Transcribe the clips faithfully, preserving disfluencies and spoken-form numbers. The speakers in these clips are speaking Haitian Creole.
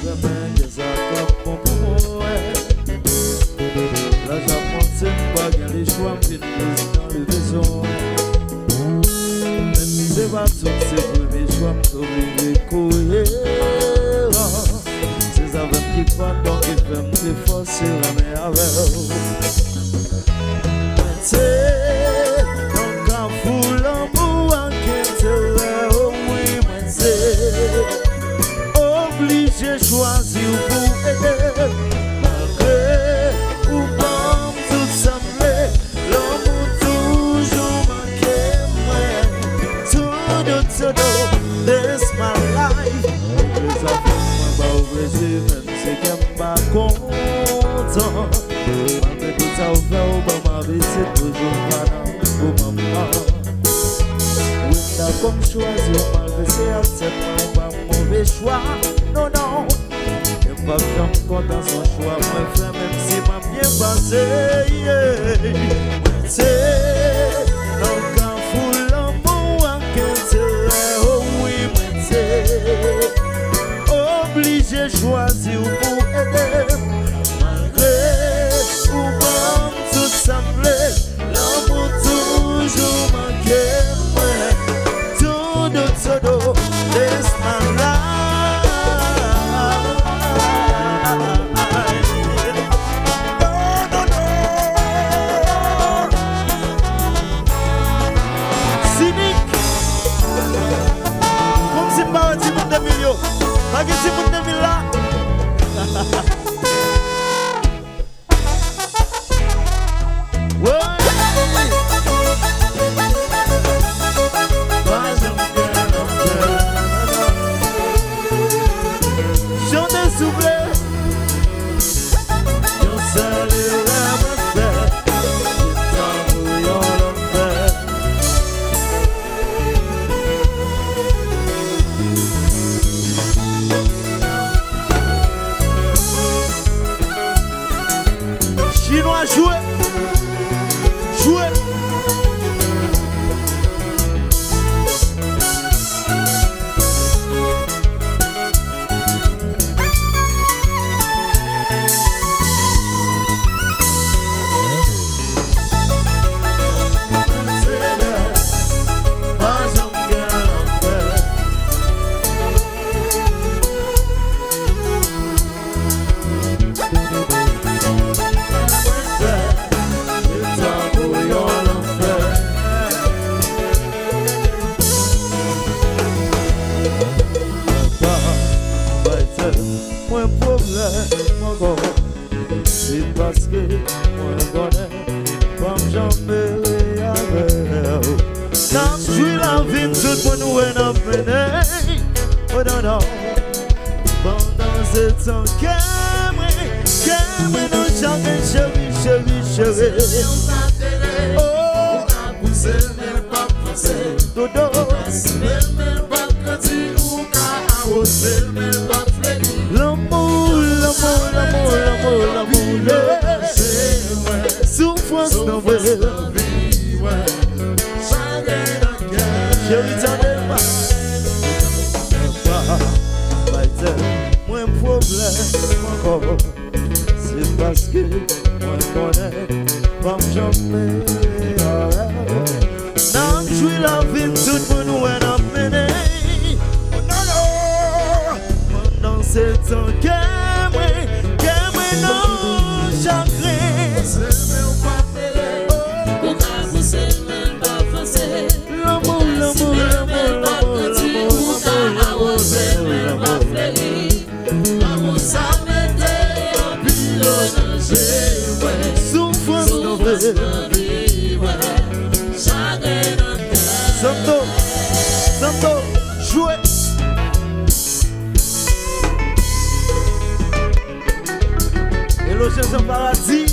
Renmen, kisa k ap bon pou mwen. Laj ap monte, m pa gen lechwa, m vin prezidan levezon. Menm si se pa tout, se premye chwa, m t oblije koyeran. Se zafè m ki pa donk ki fè m te fòse renmen avè w. Mwen te nan kafou lanmou ak enterè, o wi, mwen te oblije chwazi w pou ede m. Malgre ou ban m tout sa m vle, lanmou toujou manke mwen. Todo, todo, this my life. Malgre sa fè mwen ba w plezi, menm si kè m pa kontan. Malgre tout sa w fè, ou ban m A V C, toujou pa nan moman m nan. Wi, m dakò m chwazi w, malgre se ak tèt mwen, ou pa move chwa. Non, non. E m p ap janm kontan, se yon chwa mwen fè, menm si m ap byen pase, yeah. Mwen te nan kafou lanmou ak enterè, o wi, mwen te oblije chwazi w pou ede m. Malgre ou ban m tout sa m vle, lanmou toujou manke mwen. Todo, todo, this my life. No, no, no. Sinik. Kòmsi m pa wè timoun de mil yo. Pa gen timoun de mil la. Chante souple. Yon sèl erè mwen fè, se tankou yon lòt fè. Chinwa jwe, jwe. Mwen pwoblèm ankò. Se paske mwen konnen pa m janm ere avè w. N ap jwi lavi n tout moun wè n ap mennen. Oh non, non. Pandan se tan kè mwen, kè mwen nan chagren, cheri, cheri, cheri. Oh. Dodo. Lanmou, lanmou, lanmou, lanmou, lanmou, yeah. Soufrans nan vi. Cheri, tande pa. Mwen pwoblèm ankò. Se paske mwen konnen pa m janm ere avè w. N ap jwi lavi n tout moun wè n ap mennen. Oh non, non. Pandan se tan kè mwen, kè mwen nan chagren. Lanmou, lanmou, lanmou, lanmou, lanmou, lanmou, lanmou. Lanmou sa mete anpil danje, wè. Soufrans nan vi, wè. Chagren nan kè. Santo, Santo, jwe. Eloje Jean Paradis.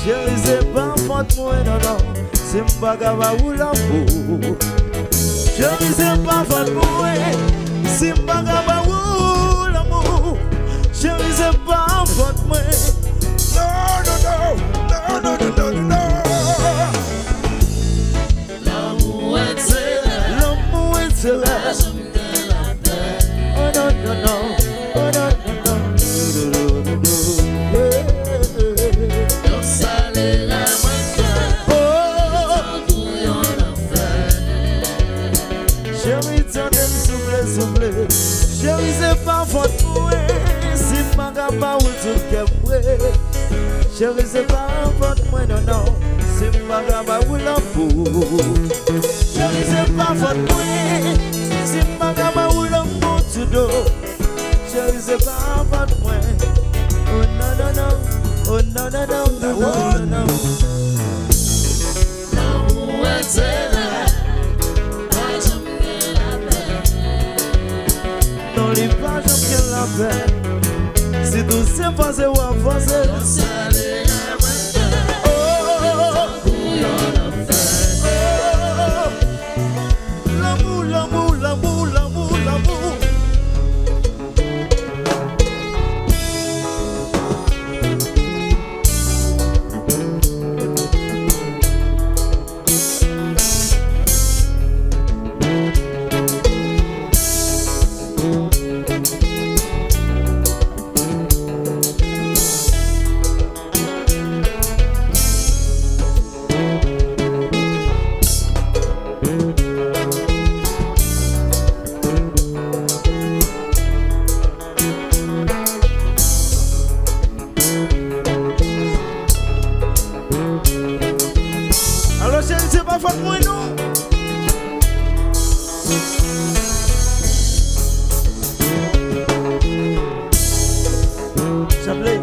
Cheri, se pa fòt mwen, non, non, si m pa ka ba ou lanmou. Cheri, se pa fòt mwen, si m pa ka ba ou lanmou. Cheri, se pa fòt mwen. Non, non, non, non, non, non, non, non. Lanmou enterè. Lanmou enterè. Oh non, non, non. Oh non, non, non. Yon sèl erè mwen fè. Oh. Tankou yon lanfè. Cheri, tande m souple, souple. Cheri, se pa fòt mwen si m pa ka ba ou tout kè m vre. Cheri, se pa fòt mwen, non, non, si m pa ka ba ou lanmou. Cheri, se pa fòt mwen si m pa ka ba ou lanmou tout do. Cheri, se pa fòt mwen. Oh non, non, non. Oh non, non, non, non, non, non, non. Lanmou enterè, pa janm gen lapè. Non, li pa janm gen lapè. Sitou se panse w ap panse. Yon sèl erè mwen fè. Oh, oh, oh. Tankou yon lanfè. Oh, oh, oh. Lanmou, lanmou, lanmou, lanmou, lanmou. Alò, cheri, se pa fòt mwen, non. Chapley.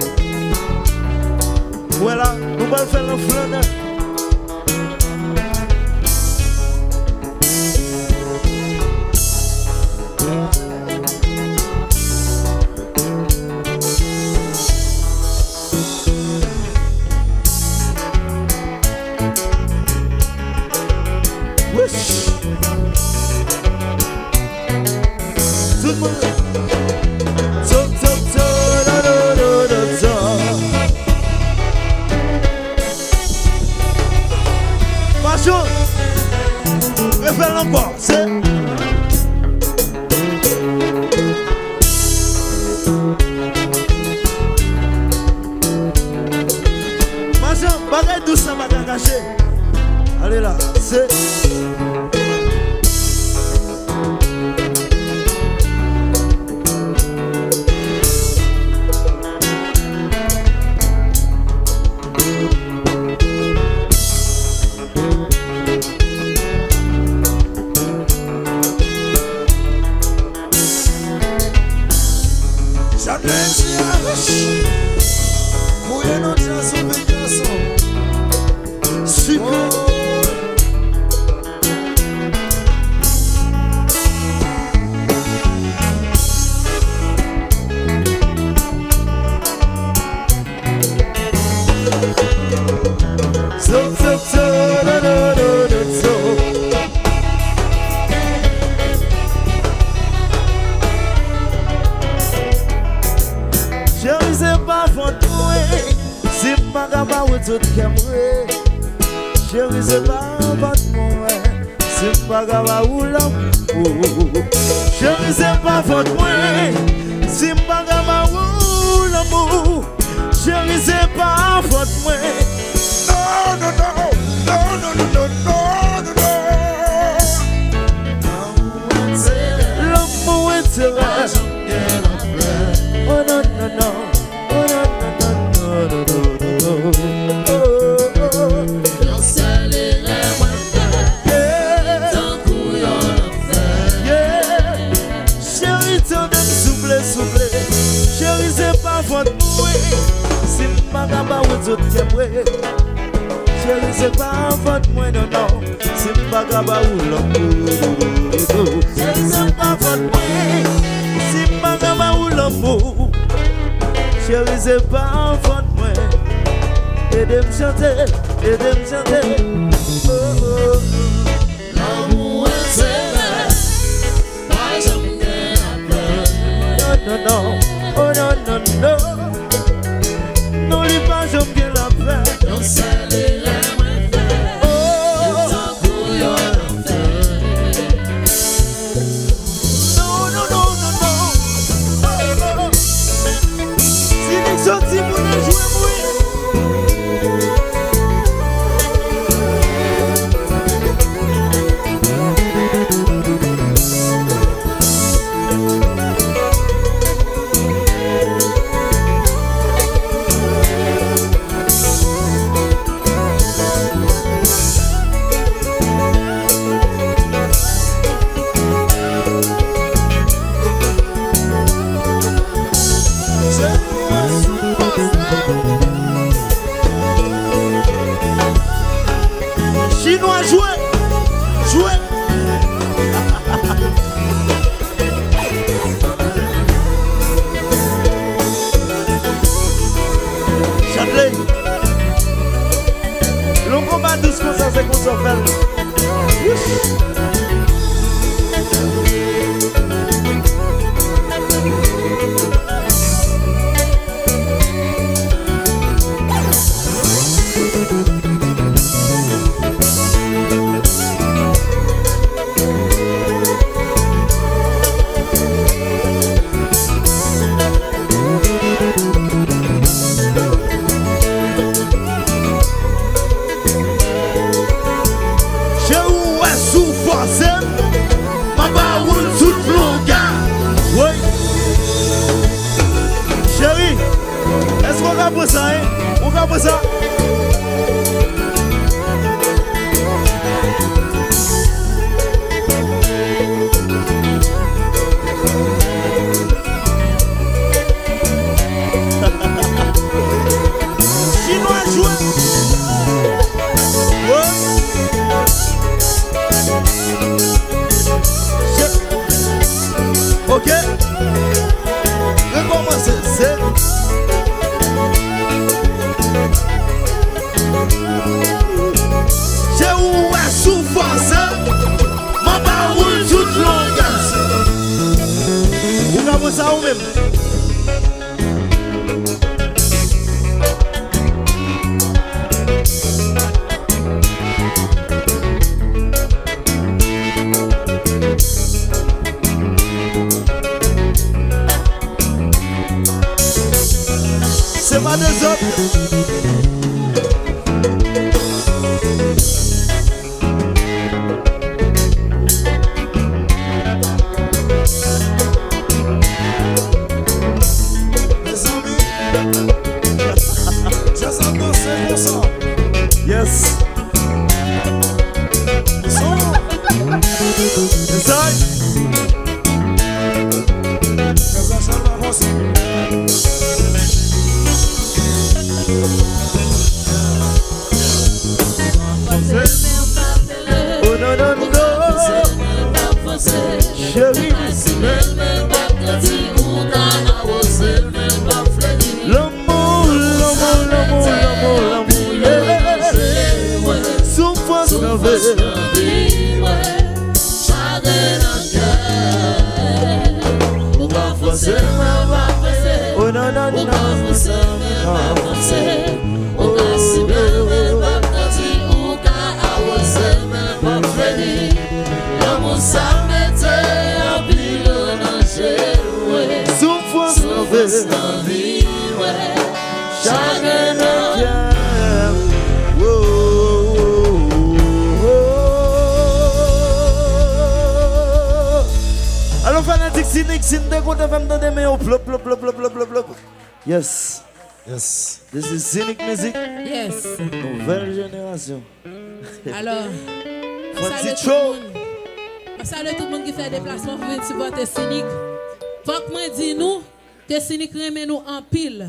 Wè la, nou pral fè l an flannè. Wouch! Tout moun. Tso, tso, tso, do, do, do, do, tso. Pasyon. Refè l ankò. Se. Majan, bagay dous sa pa ka kache. Ale la, se. Sa te di a, kouye nan djaz ou vin gason. Sikre. Zo, zo, zo, do, do, do, do, zo. Cheri, se pa fòt mwen si m pa ka ba ou tout kè m vre. Cheri, se pa fòt mwen si m pa ka ba ou lanmou. Cheri, se pa fòt mwen si m pa ka ba ou lanmou. Cheri, se pa fòt mwen. Non, non, non, non, non, non, non, non, non. Lanmou enterè. Oh, non, non, non. Oh, non, non, non, non, non, non, non, non. Oh, oh, oh. Yon sèl erè mwen fè. Yeah. Tankou yon lanfè. Yeah. Cheri, tande m souple, souple. Cheri, se pa fòt mwen si m pa ka ba ou tout kè m vre. Cheri, se pa fòt mwen, non, non, si m pa ka ba ou lanmou. Cheri, se pa fòt mwen si m pa ka ba ou lanmou. Cheri, se pa fòt mwen. Ede m chante, ede m chante. Oh, oh. Lanmou an se rèv, pa janm gen lapè. Non, non, non. Oh, non, non, non. Non, li pa janm gen lapè. Yon sèl erè mwen fè. Oh. Li tankou yon lanfè. Non, non, non, non, non. Oh, oh, oh. Sinik soti moun nan jwe m wi. Chinwa jwe! Jwe! Chadley. Lè w konba dous konsa, se konsa w fè l. Wouch. Cheri, ou wè si w fòse m, m a ba ou l tout longè. Woy. Cheri, èske w ka pran sa, en? Ou ka pran sa? Chinwa jwe. Wè. Je-, ok. Rekòmanse. Se, je ou wè si w fòse. M a ba ou l tout longè. Ou ka pran sa ou menm. Se pa dezòd. Mezanmi, djaz ap danse konsa. Yes. Son. Mesaj. Djaz la chalman avanse. Oh non, non, non. Cheri. Lanmou, lanmou, lanmou, lanmou, lanmou, yeah. Soufrans nan vi. Ou pa fòse m, pa prese. Oh non, non, non. Ou pa fòse m, pa prese. Ou ka sible, men pa pèdi. Ou ka awoze, men pa fredi. Lanmou sa mete anpil nan je mwen. Soufrans nan vi. Soufrans nan vi mwen. Chagren nan kè m. Wo, wo, wo, wo. Alò, fanatik Zénith, si n te kontan fè m tande men yo, plop, plop, plop. Yes. Yes. This is Zénith Music. Yes. Nouvèl jenerasyon. Alò, m ap salye tout moun. M ap salye tout moun ki fè deplasman pou vin sipòte Zénith. Fòk mwen di nou ke Zénith renmen nou anpil.